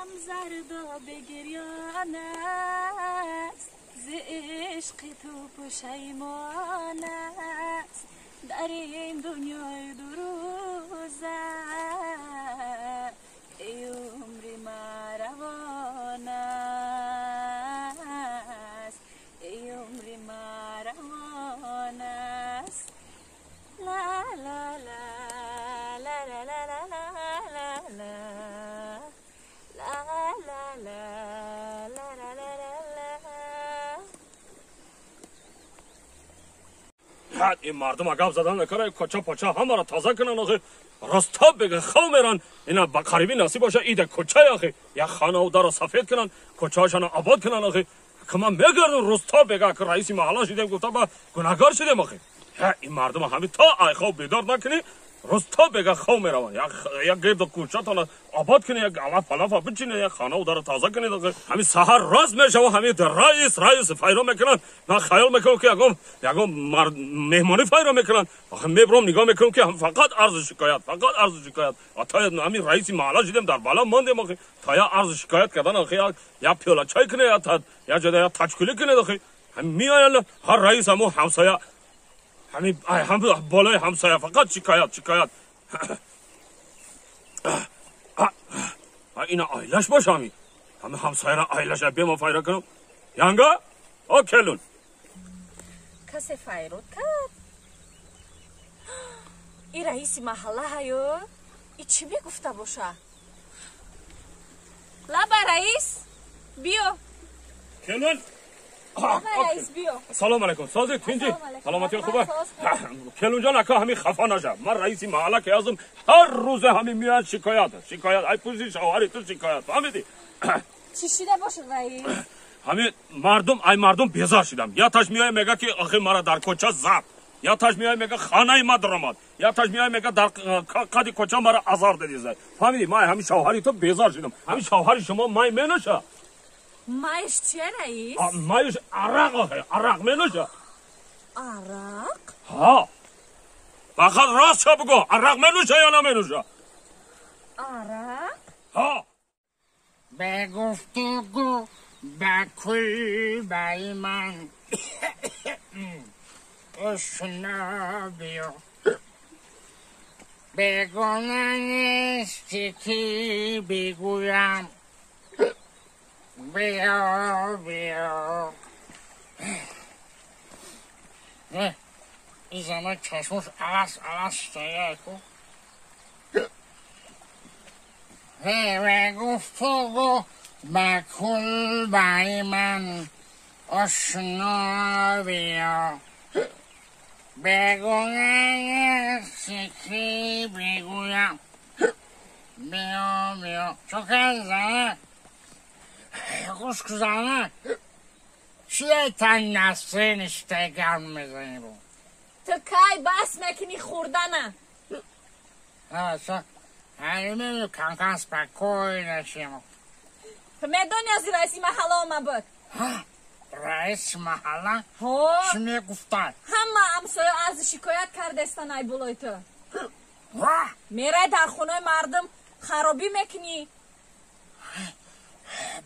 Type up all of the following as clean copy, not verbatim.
Чашмам зардоб гирён аст, зи ишқи ту пушаймон аст, дар ин дунёи дурӯза эй умри ман равон аст, эй умри ман равон аст. Ла ла ла ла ла ла ла ла ла ла ла ла ла ла ла ла. Ин мардум гап задан накара, коча пача ҳамаро тоза кунан, охи роста бега хав меран. Ина ба қариби насиб боша ида коча, охи як хонаву даро сафед кунан, кочаашона обод кунан. Охи ки ман мегардам роста бега, ки раиси маҳалла шидем, гуфта ба гунаҳгор шидем. Охи ин мардума ҳами то айхов бедор накунӣ, роста бега хов мераванд. Як гирду кӯчатона обод кунӣ, як алаф палафа бичинӣ, як хонаву даро тоза кунед. Ҳами саҳар рост мешава, ҳами раис раис файро мекунанд. Ман хаёл мекунам, ки ягон меҳмонӣ файро мекунанд. Охи мебурам, нигоҳ мекунам, ки фақат арзу шикоят, фақат арзу шикоят. То ҳами раиси маҳалла шидем, дар бала мондем. Охи то я арзу шикоят кардан, охи як пиёла чай кунед, як ҷода як тачкулӣ кунед. Охи ҳами меоянд ҳар раис ҳамун ҳамсоя, ҳамин болои ҳамсоя фақат шикоят, шикоят. Ина оилаш боша, ҳами ҳамсояра оилаша бема файра кунам. Янга о келун, касе файрод кард? И раиси маҳалла ҳаё, и чӣ мегуфта боша? Лаба раис, биё. Келун, салом алейкум. Сози, тинҷи, саломатӣ хуба? Келунҷон, ака, ҳами хафа наша. Ман раиси маҳалла ки ҳастам, ҳар рӯзе ҳами меояд шикоят, шикоят, ай пушти шавҳари ту шикоят, фаҳмидӣ? Чӣ шида бошад, раис? Ҳами мардум, ай мардум безор шидам. Яташ меояд, мега, ки охи мара дар кӯча зад, яташ меояд, мега, хонаи ма даромад, яташ меояд, мега, дар қади кӯча мара азор дадизад. Фаҳмидӣ? Ман ҳами шавҳари ту безор шидам. Ҳами шавҳари шумо май менӯша? Майш чия, раис? Майш арақ, охе арақ менӯша. Арақ? Ҳа, фақат рост ша бигӯ, арақ менӯша ё наменӯша? Арақ? Ҳа. Ба гуфтугӯ ба кулбаи ман ошно биё, бегона нести ки бигӯям, биё, биё. Ин зана чашмош алас алас шуда ку. Ба гуфтугӯ ба кулбаи ман ошно биё, бегона нести ки бигӯям, биё, биё. Чо кардӣ, зана? Гӯш ку, зана, чие тан насре ништа гарм мезанӣ бо? Ту кай бас мекунӣ хӯрдана? Камкам спокойно шем. Ту медонӣ, аз раиси маҳалла омад буд. Раиси маҳалла чӣ мегуфтад? Ҳама ҳамсоя арзу шикоят кардестан ай болои ту. Мерай дар хонаи мардум харобӣ мекунӣ.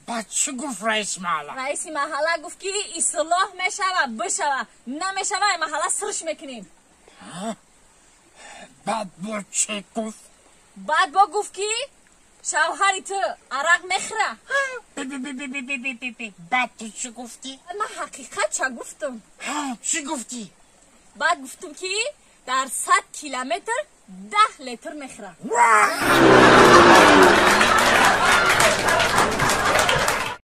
Баъд чӣ гуфт раиси маҳалла? Раиси маҳалла гуфт, ки ислоҳ мешава, бишава, намешава, ай маҳалла сирш мекунем. Баъд бо чӣ гуфт? Баъд бо гуфт, ки шавҳари ту арақ мехӯра. Баъд ту чӣ гуфтӣ? Ман ҳақиқат ча гуфтам. Чӣ гуфтӣ? Баъд гуфтам, ки дар 100 километр 10 литр мехӯра.